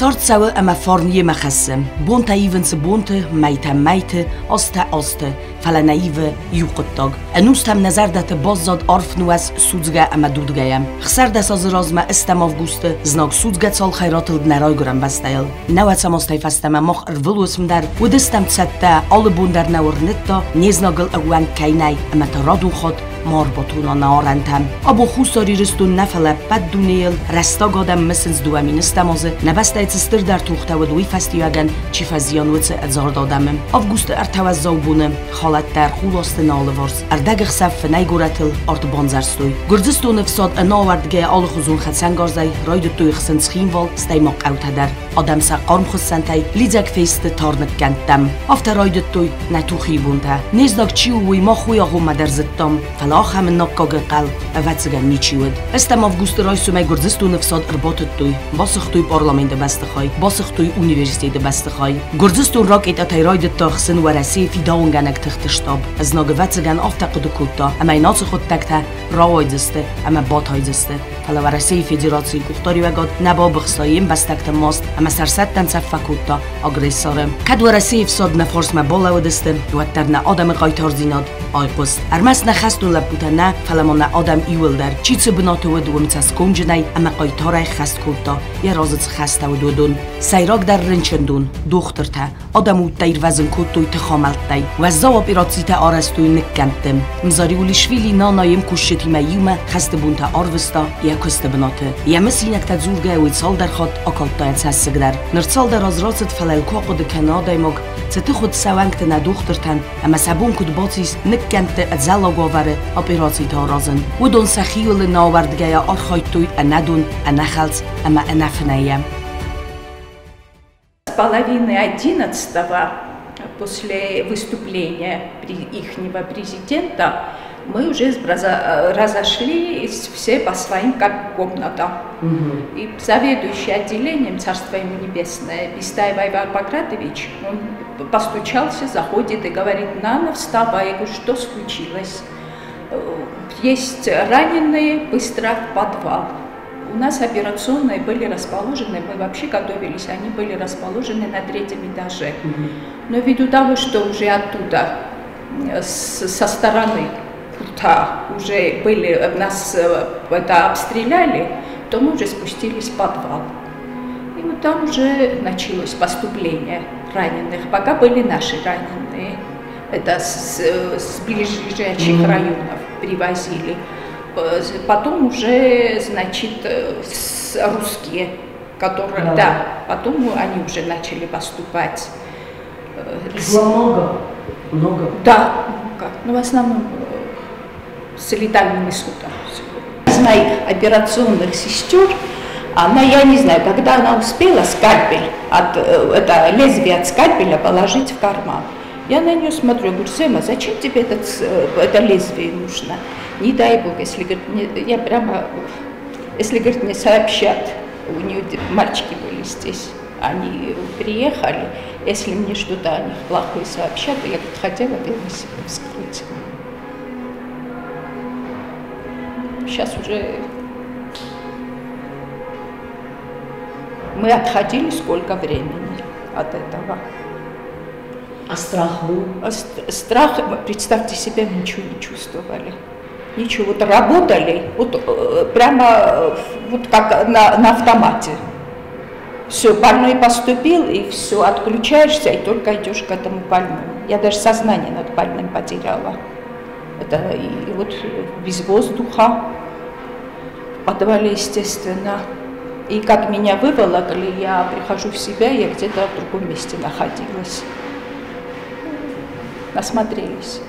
Цард цӕуы ӕмӕ фарн йемӕ хӕссы. Бонтӕ ивынц бонты, мӕйтӕ мӕйты, азтӕ азты, фӕлӕ нӕ ивы иу хъуыддаг. Ӕнустӕм нӕ зӕрдӕты баззад арф нуӕс судзгӕ ӕмӕ дудгӕйӕ. 16 азы размӕ ӕстӕм августы знаг судзгӕ цалхӕй ратылд нӕ райгуырӕн бӕстӕйыл. Нӕуӕдзӕм азтӕй фӕстӕмӕ мах ӕрвылуысм дӕр уыдыстӕм цӕттӕ, алы бон дӕр нӕ уырныдта, не знагыл ӕууӕнк кӕй нӕй, ӕмӕ та радон хатт ма ӕрбатона нӕ арӕнтӕм. Абон Хуссар Ирыстон нӕ, фӕлӕ ӕппӕт дунейыл рӕстаг адӕм мысынц 2010 азы, нӕ бӕстӕйы цы стырдӕр тохтӕ уыд, уый фӕстиуӕгӕн чи фӕзиан, уыцы ӕдзард адӕмы. Августы ӕртӕ уӕззау боны халӕттӕ ӕрхъуласты нӕ алыварс, ӕрдӕгӕхсӕв фынӕй горӕтыл арт бандзӕрстой. Гуырдзыстоны ӕфсад ӕнӕауӕрдгӕйӕ алыхуызон хӕцӕнгарзӕй райдыдтой хсын Цхинвал, стӕй ма хъӕутӕ дӕр. Адӕм сӕ хъарм хуыссӕнтӕй лидзӕг фесты тар ныккӕндтӕм. Афтӕ райдыдтой нӕ тухийы бонтӕ. Не знаг чи у, уый мах уый агъоммӕ дӕр зыдтам, фӕлӕ ахӕм ӕнаккаг ӕнхъӕл, ӕвӕццӕгӕн, ничи уыд. Ӕстӕм августы райсомӕй Гуырдзыстоны ӕфсад ӕрбатыдтой, басыгътой парламенты бӕстыхай, басыгътой университеты бӕстыхай. Гуырдзыстон ракетӕтӕй райдыдта хсын Уӕрӕсейы фидауынгӕнӕг тыхты штаб. Знаг, ӕвӕццӕгӕн, афтӕ хъуыды кодта, ӕмӕ йын ацы хъуыддӕгтӕ рауайдзысты ӕмӕ батайдзысты. Фӕлӕ Уӕрӕсейы Федерацийы къухдариуӕгад нӕ бабыхста йе мбӕстӕгты маст ӕмӕ сӕрсӕттӕн цӕф фӕкодта агрессоры. Кӕд Уӕрӕсейы ӕфсад нӕ фарсмӕ балӕууыдысты, уӕддӕр нӕ адӕмы хъайтардзинад айхъуыст. Ӕрмӕст нӕ хӕстон лӕппутӕ нӕ, фӕлӕ ма нӕ адӕм иууылдӕр, чи цы бынаты уыд, уым цӕсгомджынӕй ӕмӕ хъайтарӕй хӕст кодта, йӕ разы цы хӕстӕ уыд, уыдон. Сӕйрагдӕр рынчындон, дохтыртӕ, адӕмы удтӕ ирвӕзын кодтой тыхамӕлттӕй. Уӕззау операцитӕ арӕзтой ныккӕндты. Мзариулишвили Нана йе мкусджытимӕ иумӕ хӕсты бонтӕ арвыста йӕ куысты бынаты. Йӕ мысинӕгтӕ дзургӕйӕ уый цалдӕр хатт акалдта йӕ цӕссыг дӕр. Ныр цалдӕр аз рацыд, фӕлӕ йыл куы ахъуыды кӕны адӕймаг, цы тых уыд сӕ уӕнгты нӕ дохтыртӕн ӕмӕ сӕ бон куыд бацис ныккӕндты ӕдзӕллаг уавӕры операцитӕ аразын. Уыдон сӕхиуыл ӕнӕауӕрдгӕйӕ архайдтой ӕнӕдон, ӕнӕхӕлц ӕмӕ ӕнӕфынӕйӕ. С половины одиннадцатого после выступления ихнего президента мы уже разошлись все по своим комнатам. Угу. И заведующий отделением, Царство ему небесное, Бестаева Иван Пакратович, он постучался, заходит и говорит: «Нана, вставай». Я говорю: «Что случилось?» «Есть раненые, быстро в подвал». У нас операционные были расположены, мы вообще готовились, они были расположены на третьем этаже. Но ввиду того, что уже оттуда, со стороны Курта уже были, нас это обстреляли, то мы уже спустились в подвал. И вот там уже началось поступление раненых. Пока были наши раненые. Это с ближайших районов привозили. Потом уже, значит, русские, которые, да, да, потом они уже начали поступать. Их было много? Много? Да, много. Но в основном с летальным исходом. Из моих операционных сестер, она, я не знаю, когда она успела скальпель, от, это лезвие от скальпеля положить в карман. Я на нее смотрю, говорю: «Сема, зачем тебе это лезвие нужно?» «Не дай бог, если, говорит, мне, я прямо, если, говорит, мне сообщат, у нее мальчики были здесь, они приехали, если мне что-то о них плохое сообщат, я, говорит, хотела вены себе вскрыть». Сейчас уже мы отходили сколько времени от этого. А страх был? А страх, представьте себе, мы ничего не чувствовали. Ничего, вот работали, вот прямо вот как на автомате. Все, больной поступил, и все, отключаешься, и только идешь к этому больному. Я даже сознание над больным потеряла. Это и вот без воздуха, в подвале, естественно. И как меня выволокли, я прихожу в себя, я где-то в другом месте находилась. Насмотрелись.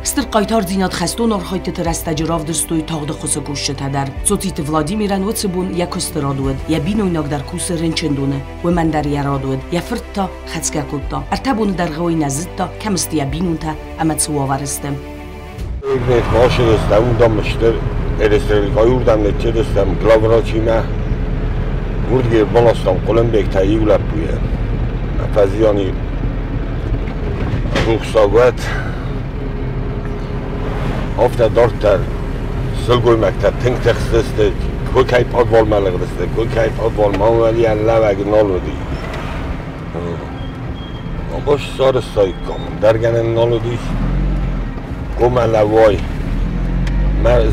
Стыр хъайтардзинад хӕстон архайдтыты рӕстӕджы равдыстой тагъды хуысы кусджытӕ дӕр. Цоциты Владимирӕн уыцы бон йӕ куысты рад уыд. Йӕ бинойнаг дӕр кусы рынчындоны, уымӕн дӕр йӕ рад уыд. Йӕ фырт та хӕцгӕ кодта. Ӕртӕ боны дӕргъы уый нӕ зыдта, кӕм сты йӕ бинонтӕ ӕмӕ цы уавӕры сты. Уырдыгӕй баластам Хъуылымбегтӕй иу лӕппуйы. Фӕзиани рухсаг уӕд. Афтӕ дарддӕр сылгоймӕгтӕ тынг тыхстысты, Кой подвал малыгдысты, кой подвал мамалиан лаваг нолуди. Бош сарысайкам, дәргәнен нолуди. Комалавой.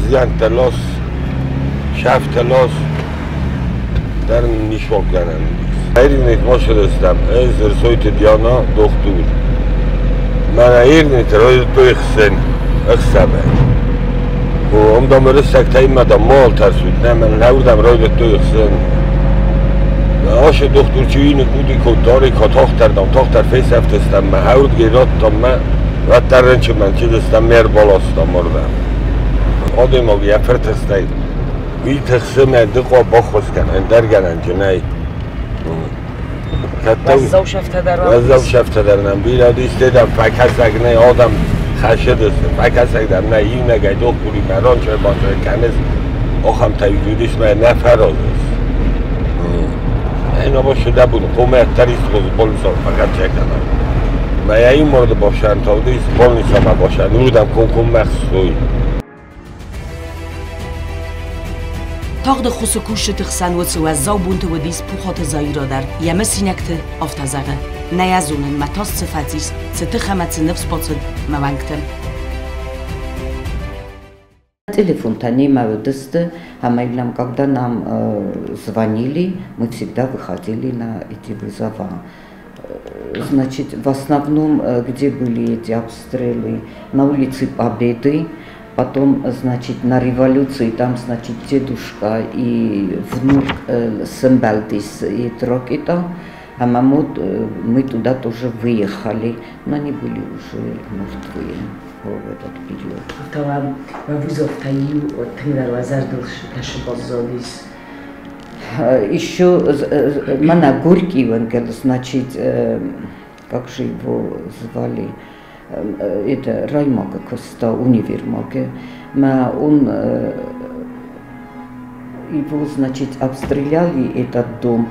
Зиянтелос, шафтелос, дар нишолканан. Эринет мошерестам, эзер сойте Диана доктор. Мана ирнет ройдойхсен, эхсаме. Om összegte maltár nem, leurdám rajta Ase doktor csűnök udikó tarika tahterdam, tahter fészeftéztem, mert haudgérattam, mert vetterrencsömen csidöztem, miért balasztam orvám. Adom a jeferteztei, Vitexem, dikva bakhozken, dergenen csinálj. Wezzau şeftedernem, bir adı istedim, fekeszek ne adam خشدست فکسک در نه این نگه دکتری مران چه بانچه کنس آخم تایجودیش من نفرازست اینا با شده بود قوم تریست خود بولنسا فقط چه کنم من این مورد باشن تا دیست بولنسا ما باشن نوردم کن کن مخصوی Тагъды хусы кусджыты хсӕн уыцы уӕззау бонты уыдис Пухаты Заира дӕр, йӕ мысинӕгты афтӕ зӕгъы: Нӕ йӕ зонын, мӕ тас цы фӕцис, цы тых ӕмӕ цы ныфс бацыд мӕ уӕнгты. Телефон-то не уыдысты, ӕмӕ когда нам звонили, мы всегда выходили на эти вызова. Значит, в основном, где были эти обстрелы, на улице Победы, потом, значит, на революции там, значит, дедушка и внук Сэмбальдис и Трокита, а мамут, мы туда тоже выехали, но они были уже мертвые в этот период. Еще мана Горький, значит, как же его звали, это Раймага Коста, универмага, он его, значит, обстреляли этот дом,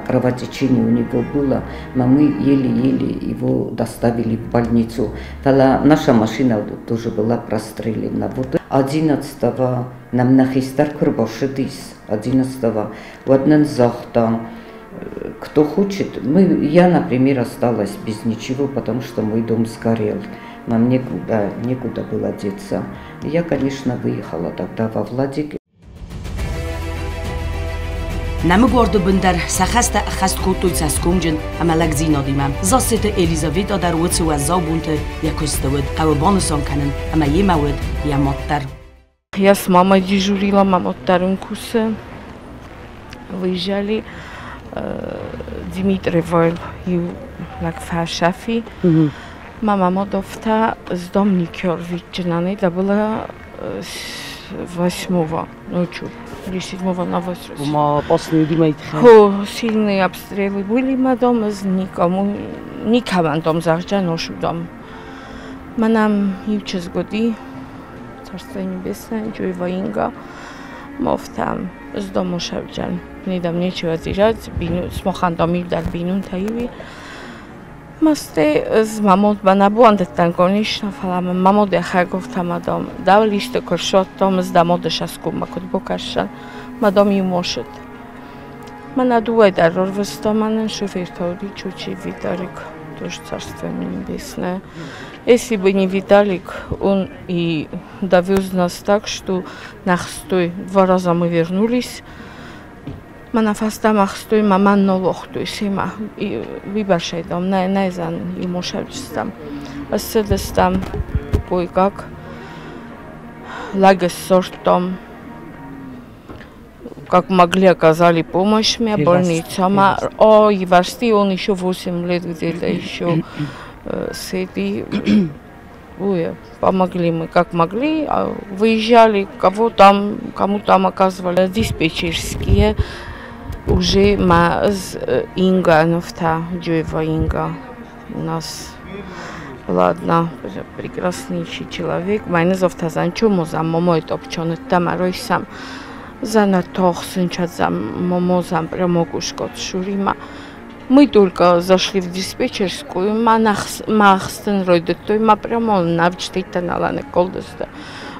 кровотечение у него было, но мы еле-еле его доставили в больницу. Наша машина тоже была прострелена. Вот 11-го нам на Хистар Курбашидис, 11-го, в одном захта. Кто хочет, я, например, осталась без ничего, потому что мой дом сгорел. Нам некуда было деться. Я, конечно, выехала тогда во Владик. Нӕмыгуарды бын дӕр сӕ хӕстӕ ӕххӕст кодтой цӕсгомджын ӕмӕ лӕгдзинадимӕ. Зассеты Элизавета дӕр уыцы уӕззау бонты йӕ куысты уыд. Хъӕуы банысан кӕнын, ӕмӕ йемӕ уыд йӕ мад дӕр. Я с мамой дежурила, мама вторым курсе. Выезжали Дмитриевой и шефи. Мама модовта с дом Никервичинаны, это было 8-го ночью, или 7-го на 8. Сильные обстрелы были, мадам, никому, никому дом захджа ношу дом. Манам ючес годи, Царство небесное, Джуева Инга, мовтам с дому шавджан. Не дам нечего терять, смохандам илдар бинун таиви. Масте з мамод банабуандеттан конечно, фалама мамод яха гуфта мадам. Дав лиште коршоттам з дамодеш аскума код бокашан. Мадам юмошет. Мана дуай дар рвстаманен шофер тауди чучи Виталик, тоже царство небесное. Если бы не Виталик, он и довез нас так, что на хстой два раза мы вернулись. Мана фаста махстой мама нолохтой сима и выбаршайдам на найзан и мошавчстам. Аседестам кое-как лагес сортом, как могли, оказали помощь мне, больница. О, и варсти он еще 8 лет где-то еще с этой. Помогли мы как могли, выезжали, кого там, кому там оказывали. Диспетчерские уже Инга, Джуева Инга у нас была одна прекраснейший человек. Майна зовтазан чумозам, момой топчон, там аройсам, занатох, сынчадзам, момозам, прямогушкот, шурима. Мы только зашли в диспетчерскую, махстен ройдетой, ма прямо навчтейтен алане колдеста.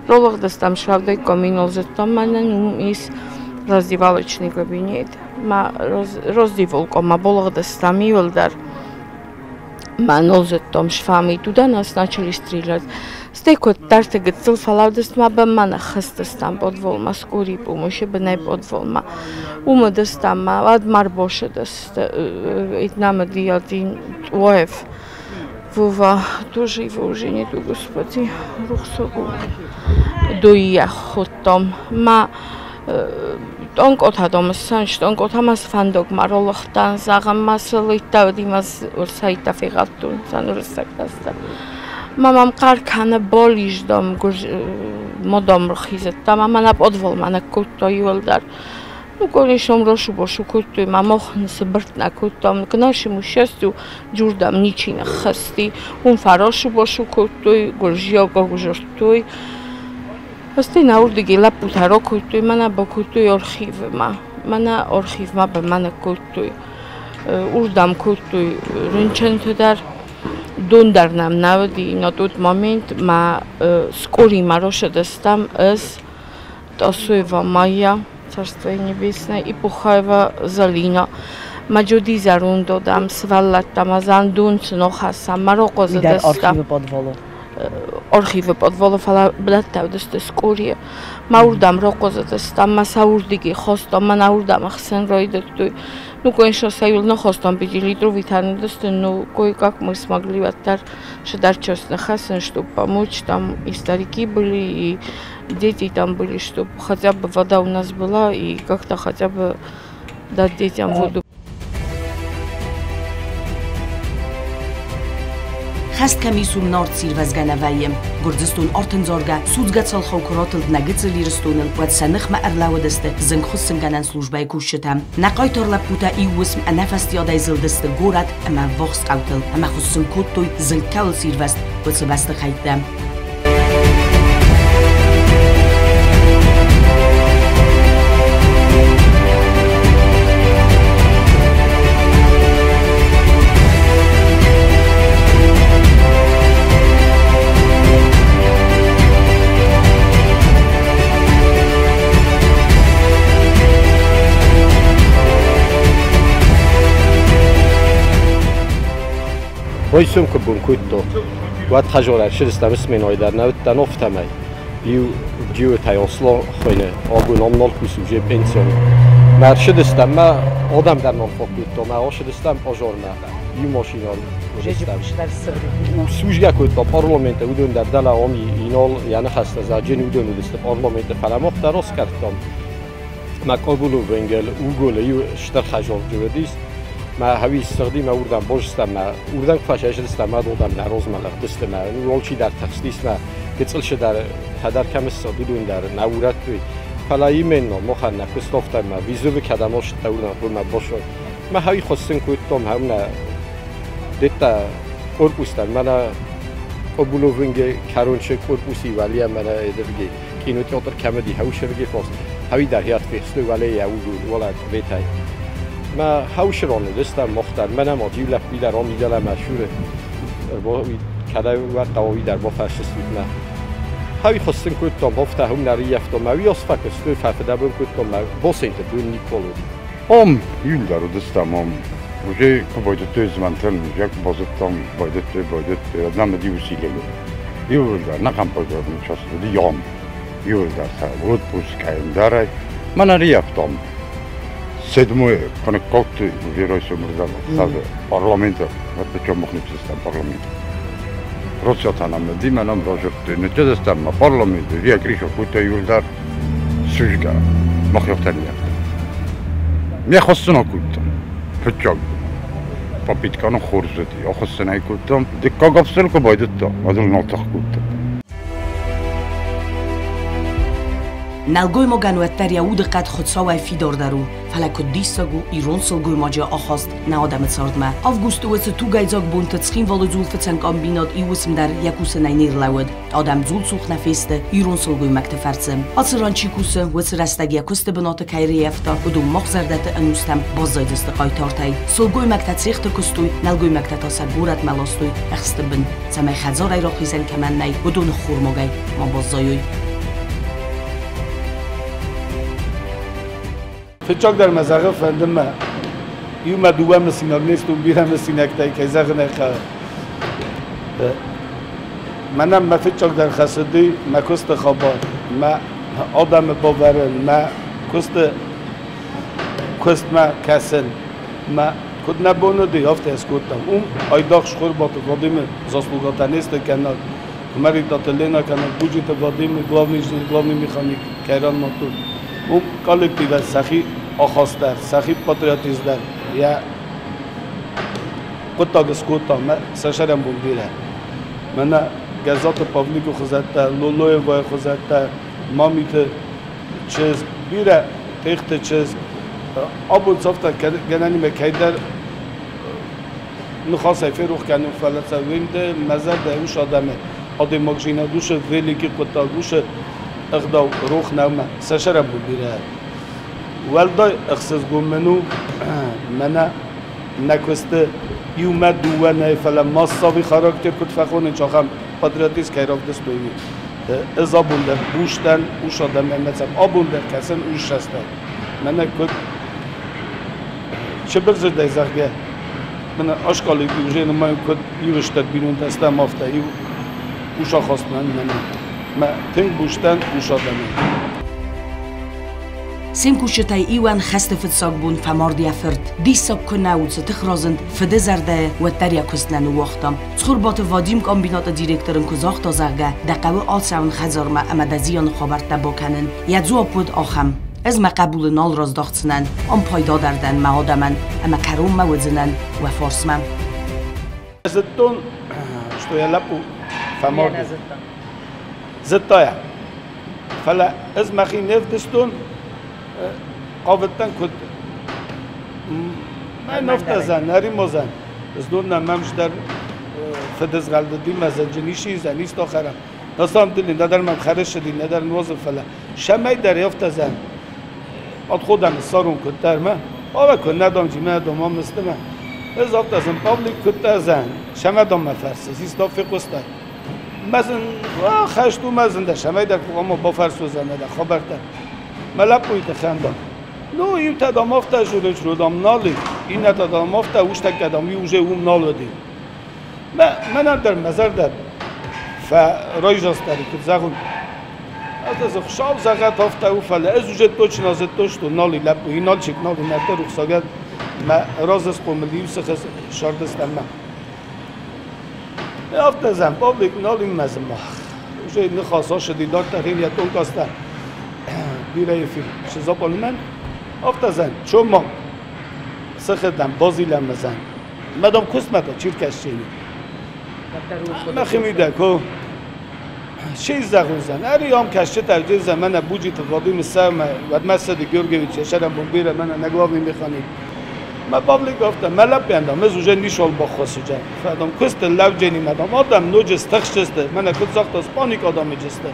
Ролыхдыстам швавдой коминолзеттом манан ис раздевалочный кабинет. Ма роздиволко ма болыхдыстам ивелдар. Ма нолзеттом швами туда нас начали стрелять. Стекот дарте гцл фалавдест ма ба мана хастастам подволма скури помощи бнай подволма. Умадастам ма ад марбошедаст итнама диадин уэф. Вова тоже его уже нету, Господи, рухсогу. Дуя хотом ма тонკოთადომ სანშ ტონკოთამას ფანდოგმა როლოხტან ზაღამას ლიტავდიმას ურსაიტაფიღატუნ სანურსაკასτα მამამ ყარქანა ბოლიჟდომ მოდომ რხიზეტ და მამანა პოდვოლმანა კუტო იველდარ ну конечно მროშუბოშუ კუტი მამოხნს ბრტნა კუტომ გნაში მუშესტუ ჯურდამ ნიჩინა ხასტი უმფაროშუბოშუ კუტი გურჟიო გოგჟორტუი Asti naurdigi laputa rokutui mana bokutui orxivma mana orxivma mana kutui urdам kutui рынчентдар дундарнам навди на тот момент ма скори марошедастам с Тосуева Майя царство небесное и Пухаева Залина მაჯოდი ზარუნდოდამ სვალატა მაზანდუნც ნოხასა მაროყოზდასტა ორხივე პოდვოლო ფალა ბლატავდესტე სკურია მაურდამ როყოზდასტა მასაურდიგი ხოსტო მანაურდამ ხსენ როიდეტუი ну конечно საიულნო ხოსტომ ბიჯი ლიტრუვითანდესტე ну кое-как мы смогли ваттар шедарчосна хасен чтобы помочь там и старики были и дети там были чтобы хотя бы вода у нас была и как-то хотя бы дать детям воду. Хӕст кӕм ис, уым нард сирвӕзгӕ нӕ вӕййы. Гуырдзыстон артӕндзаргӕ, судзгӕ цалхау куы ратылд нӕ гыццыл Ирыстоныл, уӕд сӕ ныхмӕ ӕрлӕууыдысты зынгхуыссынгӕнӕн службӕйы кусджытӕ. Нӕ хъайтар лӕппутӕ иу уысм ӕнӕфӕстиадӕй зылдысты горӕт ӕмӕ ӕввахс хъӕутыл ӕмӕ хуыссын кодтой, зынг кӕуыл сирвӕзт, уыцы бӕстыхӕйттӕ. Ройсум кубун кутто. Ват хажора ширистам исмен ойдар навитта нофтамай. Иу джиутай осло хойне агун ом нол кусуже пенсион. Мар ширистам ма одам дар нол фокутто ма оширистам пожорна. Иу машинон. Сужга кутто парламента удун дар дала оми инол яна хаста за джен удун удист парламента фаламох дар оскартом. Ма кобулу венгел угол иу штар хажор джуедис. ما هوی سردی ما اردن بوشستم ما اردن کفش ما دودم نروز ما لغدست ما رولچی در تخصیص ما گتسلش در تدر کم سردون در نورت توی فلایی منو مخن نکستافتم ما ویزو به کدماش دوردن خود ما باشو ما هوی خواستن کودتم همون دیتا корпустан мана قبولوونگ کرونچه корпуси ولی من ادرگی кинотеатр کمدی هوشرگی فاس هوی در هیات فیستو ولی یوگول ولا بیتای ما هوشران دستم مختار منم آجیو لپی در آمی دلم مشهوره با کده و قواوی در با فرشست ما هوی خواستن کودتم هفته هم نری یفتم موی آسفکستو فرفده بم کودتم بosinte dun Nikolo. Om yundar udistam om. Уже байдытты змантын, як бозыттам байдытты байдытты нам ди усилия. Юлда на композор час ди Юлда са отпуск дарай. Мана риафтом. Седьмое, конеккоты веройся мурзала, сазы парламента, вот чем мохнипсистам парламент. Росятанам диманам рожотты, нетедестам парламент, вия кришо кута юлдар сужга, мохёфтания. Мехоссуно куттам. Фычаг. Попиткано хорзети, охоссенай куттам, диккагапсел ко байдытта, адыл налтах куттам. Нӕлгоймагӕн уӕддӕр йӕ удыхъӕд Хуыцауӕй фидардӕр у, фӕлӕ куыд диссаг у ирон сылгоймаджы ахаст нӕ адӕмы цардмӕ. Августы уыцы тугӕйдзаг бонты Цхинвалы дзулфыцӕн комбинат иу уысм дӕр йӕ кусынӕй не рлӕууыд. Адӕм дзулцух нӕ фесты ирон сылгоймӕгты фӕрцы. Ацы ран чи кусы, уыцы рӕстӕг йӕ куысты бынаты кӕй реййӕфта, уыдон мах зӕрдӕты ӕнустӕм баззайдысты хъайтартӕй. Сылгоймӕгтӕ цехты куыстой, нӕлгоймӕгтӕ та сӕ горӕтмӕ ластой ӕхсты бын, цӕмӕй хӕдзарӕй рахизӕн кӕмӕн нӕй, уыдоны хормагӕй ма баззайой. Фыццагдӕр мӕ зӕгъы фӕнды мӕ иумӕ дыууӕ мысинаг не стут бирӕ мысинӕгтӕй, кӕй зӕгъын ӕй хъӕуы. Мӕнӕн мӕ фыццагдӕр хӕцыди мӕ куысты хабар, мӕ адӕмы бавӕрын, мӕ куысты куыстмӕ кӕсын. Мӕ куыд нӕ бон уыди, афтӕ скодтам. Уым айдагъ Шхуырбаты Вадимы заслугатӕ не сты кӕнӕг Куымӕридтаты Лена кӕнӕ Буджиты Вадимы главный инженер, главный механик Кайран Матур. Уым коллективӕн сӕхи ахаст дӕр, сӕхи патриотизм дӕр йӕ хъуыддаг скодта мӕ сӕ сӕрӕнбон бирӕ. Мӕнӕ Гӕззаты Павликы хуызӕттӕ, Лолоевайы хуызӕттӕ, Мамиты чызг, бирӕ Тъехты чызг. Абон цӕфтӕ гӕнӕнимӕ кӕйдӕр ныхасӕй ферох кӕнын, фӕлӕ сӕ уынды мӕ зӕрдӕ ус адӕмы адӕймагдзинад, уыцы великий хъуыддаг, уыцы ӕгъдау рох нӕу мӕ сӕ сӕрӕнбон бирӕ. Уӕлдай ӕхсызгон мын у, мӕнӕ нӕ куысты иумӕ дыууӕ нӕй, фӕлӕ массовый характер куыд фӕхонынц, ахӕм патриотизм кӕй равдыстой, уый. Ӕз абон дӕр буз дӕн ус адӕмӕй, мӕ цӕм абон дӕр кӕсын уссӕстӕй. Мӕнӕ куыд чыбырдзырдӕй зӕгъгӕ, мӕнӕ ашкалик уже нымайын куыд ирыстӕг бинонтӕ стӕм, афтӕ иу ус ахаст мӕн мӕнӕ. Мӕ тынг буз дӕн ус адӕмӕй. Се мкусджытӕй иуӕн хӕсты фыццаг бон фӕмард йӕ фырт. Диссаг куы нӕ у, цы тых разынд фыды зӕрдӕйы, уӕддӕр йӕ куыст нӕ ныууагъта. Цхуырбаты Вадим комбинаты директор ын куы загъта, зӕгъгӕ, дӕ хъӕуы ацӕуын хӕдзармӕ ӕмӕ дӕ зианы хабӕрттӕ бакӕнын, йӕ дзуапп уыд ахӕм: Ӕз мӕ хъӕбулы нал раздахдзынӕн, ам пайдадӕр дӕн мӕ адӕмӕн ӕмӕ кӕронмӕ уыдзынӕн уӕ фарсмӕ. Зыдтон, что йӕ лӕппу фӕмард. Зыдта йӕ. Фӕлӕ ӕз мӕхи не вдыстон, хъавыдтӕн куыд мӕ нафтазӕн, ӕримозӕн. Знон нӕ мӕм дӕр фыдызгъӕлдыди мӕ зӕнджын исизӕн, истохӕрӕн. На самом деле, нӕдӕр мӕм хӕрысыди, нӕдӕр нозы, фӕлӕ сӕмӕй дӕр ӕфтазӕн отходами ссарун куыддӕр мӕ. Ава куы нӕ дам, мӕ дам, ам ныстымӕ. Ӕз афтазӕн, Павлик куыддӕр сӕмӕ дам мӕ фӕрсы, систа фехъуыстай. Мӕзын хӕст у мӕзын дӕр, сӕмӕй дӕр хъуамӕ бафӕрсуыдзӕн дӕ хабӕрттӕ. Мӕ лӕппуйы тыххӕн дам. Ну, иутӕ дам афтӕ журы, дам нал и, иннӕтӕ дам афтӕ, устӕггӕ дам уже уым нал уыди. Мӕнӕн дӕр мӕ зӕрдӕ фӕрайзастари, куыд зӕгъун. Это за Хуыцау зӕгъӕд, афтӕ у, фӕлӕ ӕз уже точно зыдтон, что нал и лӕппу, и нальчик нал и нӕтӕ рухсагӕн мӕ разы схъомыл иу сыхы сӕрдыстӕм мӕ. Афтӕ зӕн, Павлик нал и мӕ Уже ныхас ашыди, дарддӕр йӕ тонкаста бирӕ эфир шизапалымӕн. Афтӕ зӕн, чома сыхы дам базилӕм зӕн. Мадам куыстмӕ чиркӕсчени. Мӕхимидӕг, хо. Шей зӕгъун Ӕри ам кӕсджытӕ ӕвдисӕн мӕнӕ Буджиты Вадимы сӕумӕ, уӕдмӕ ссыди Георгиевич, йӕ сӕрӕнбон бирӕ, мӕнӕ нӕ главный механик. Мӕ Павлик афтӕ, мӕ лӕппуйӕн дам, ӕз уже нишол баххуысыджӕн. Фӕдам, куысты лӕудженимӕ дам, адӕм ноджы стыхстысты, мӕнӕ куыд загъта, спаник адӕмы джысты.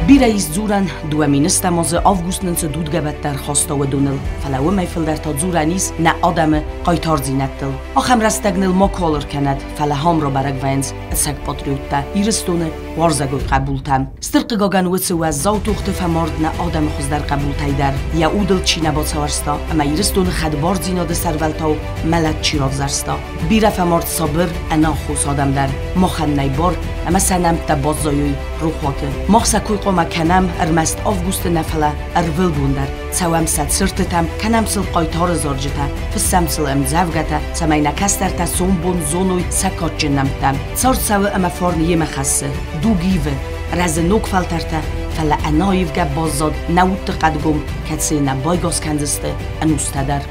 Бирӕ ис дзурӕн, 2010 азы август нын цы дудгӕбӕттӕ ӕрхаста, уыдоныл, фӕлӕ уымӕй фылдӕр та дзурӕн ис нӕ адӕмы хъайтардзинӕдтыл. Ахӕм рӕстӕг ныл макуал ӕркӕнӕд, фӕлӕ хам рабӕрӕг вӕййынц ӕцӕг патриоттӕ, Ирыстоны уарзӕгой хъӕбултӕ. Стыр хъыгагӕн, уыцы уӕззау тохты фӕмард нӕ адӕмы хуыздӕр хъӕбултӕй дӕр, йӕ удыл чи нӕ бацауӕрста ӕмӕ Ирыстоны хӕдбардзинады сӕрвӕлтау мӕлӕт чи равзӕрста. Бирӕ фӕмард сабыр, ӕнаххос адӕм дӕр. Махӕн нӕй бар, ӕмӕ сӕ нӕмттӕ баззайой рохуаты. Мах сӕ кой хъуамӕ кӕнӕм ӕрмӕст августы нӕ, фӕлӕ ӕрвылбон дӕр. Цӕуӕм сӕ цыртытӕм, кӕнӕм сыл хъайтары зарджытӕ, фыссӕм сыл ӕмдзӕвгӕтӕ, цӕмӕй нӕ кӕстӕртӕ сомбон зоной сӕ кадджын нӕмттӕ. Цард цӕуы ӕмӕ фарн йемӕ хӕссы. Дуг ивы, рӕзы ног фӕлтӕртӕ, фӕлӕ ӕнаивгӕ баззад нӕ удты хъӕдгом, кӕцыйы нӕ байгас кӕндзысты ӕнустӕ дӕр.